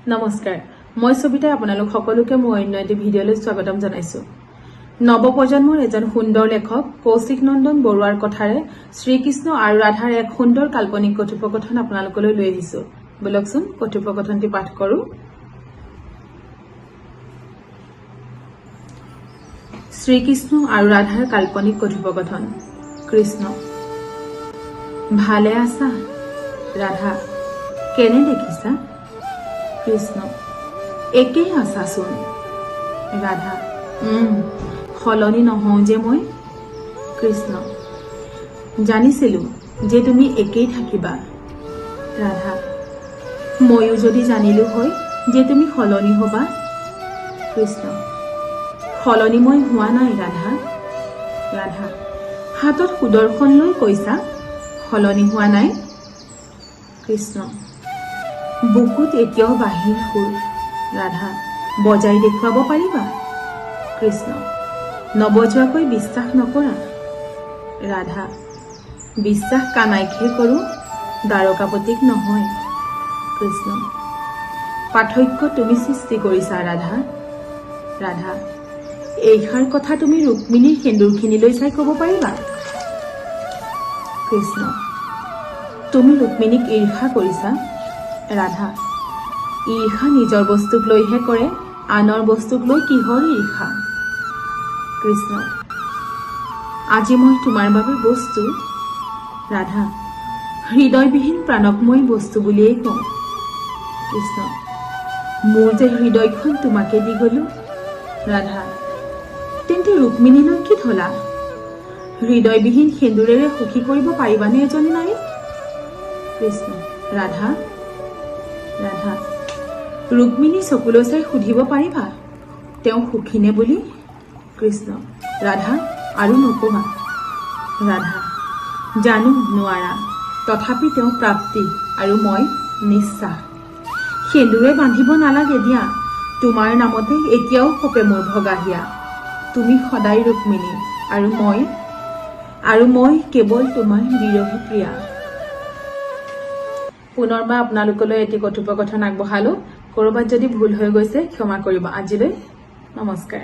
নমস্কাৰ, মই সবিতাই আপোনালোক সকলোকে মোৰ অন্য এটি ভিডিঅ'লৈ স্বাগতম জনাইছোঁ। নৱপ্ৰজন্মৰ এজন সুন্দৰ লেখক কৌশিক নন্দন বৰুৱাৰ কথাৰে শ্ৰীকৃষ্ণ আৰু ৰাধাৰ এক সুন্দৰ কাল্পনিক কথোপকথন আপোনালোকলৈ লৈ আহিছোঁ। ব'লকচোন, কথোপকথনটি পাঠ কৰোঁ। শ্ৰীকৃষ্ণ আৰু ৰাধাৰ কাল্পনিক কথোপকথন। কৃষ্ণ: ভালে আছা ৰাধা? কেনে দেখিছা? কৃষ্ণ: একেই আছাচোন। ৰাধা: সলনি নহওঁ যে মই। কৃষ্ণ: জানিছিলো যে তুমি একেই থাকিবা। ৰাধা: ময়ো যদি জানিলো হয় যে তুমি সলনি হবা। কৃষ্ণ: সলনি মই হোৱা নাই ৰাধা। ৰাধা: হাতত সুদৰ্শন লৈ কৈছা সলনি হোৱা নাই? কৃষ্ণ: বুকুত এতিয়াও বাঁহীৰ সুৰ। ৰাধা: বজাই দেখুৱাব পাৰিবা? কৃষ্ণ: নবজোৱাকৈ বিশ্বাস নকৰা? ৰাধা: বিশ্বাস কানাইকহে কৰোঁ, দ্বাৰকাপতিক নহয়। কৃষ্ণ: পাৰ্থক্য তুমি সৃষ্টি কৰিছা ৰাধা। ৰাধা: এইষাৰ কথা তুমি ৰুক্মিণীৰ সেন্দুৰখিনিলৈ চাই ক'ব পাৰিবা? কৃষ্ণ: তুমি ৰুক্মিণীক ঈৰ্ষা কৰিছা। ৰাধা: ঈৰ্ষা নিজৰ বস্তুক লৈহে কৰে, আনৰ বস্তুক লৈ কিহৰ ঈৰ্ষা? কৃষ্ণ: আজি মই তোমাৰ বাবে বস্তু? ৰাধা: হৃদয়বিহীন প্ৰাণক মই বস্তু বুলিয়েই কওঁ। কৃষ্ণ: মোৰ যে হৃদয়খন তোমাকে দি গলো। ৰাধা: তেন্তে ৰুক্মিণীলৈ কি থলা? হৃদয়বিহীন সেন্দুৰেৰে সুখী কৰিব পাৰিবানে এজনী নাৰীক? কৃষ্ণ: ৰাধা, ৰাধা, ৰুক্মিণী চকুলৈ চাই সুধিব পাৰিবা তেওঁ সুখীনে বুলি? কৃষ্ণ: ৰাধা, আৰু নকবা। ৰাধা: জানো নোৱাৰা, তথাপি তেওঁ প্ৰাপ্তি আৰু মই নিশ্বাস। সেন্দুৰে বান্ধিব নালাগে দিয়া, তোমাৰ নামতে এতিয়াও কঁপে মোৰ ভগা হিয়া। তুমি সদায় ৰুক্মিণী আৰু মই কেৱল তোমাৰ বিৰহী প্ৰিয়া। পুনৰবাৰ আপোনালোকলৈ এটি কথোপকথন আগবঢ়ালো। ক'ৰবাত যদি ভুল হৈ গৈছে, ক্ষমা কৰিব। আজিলৈ নমস্কাৰ।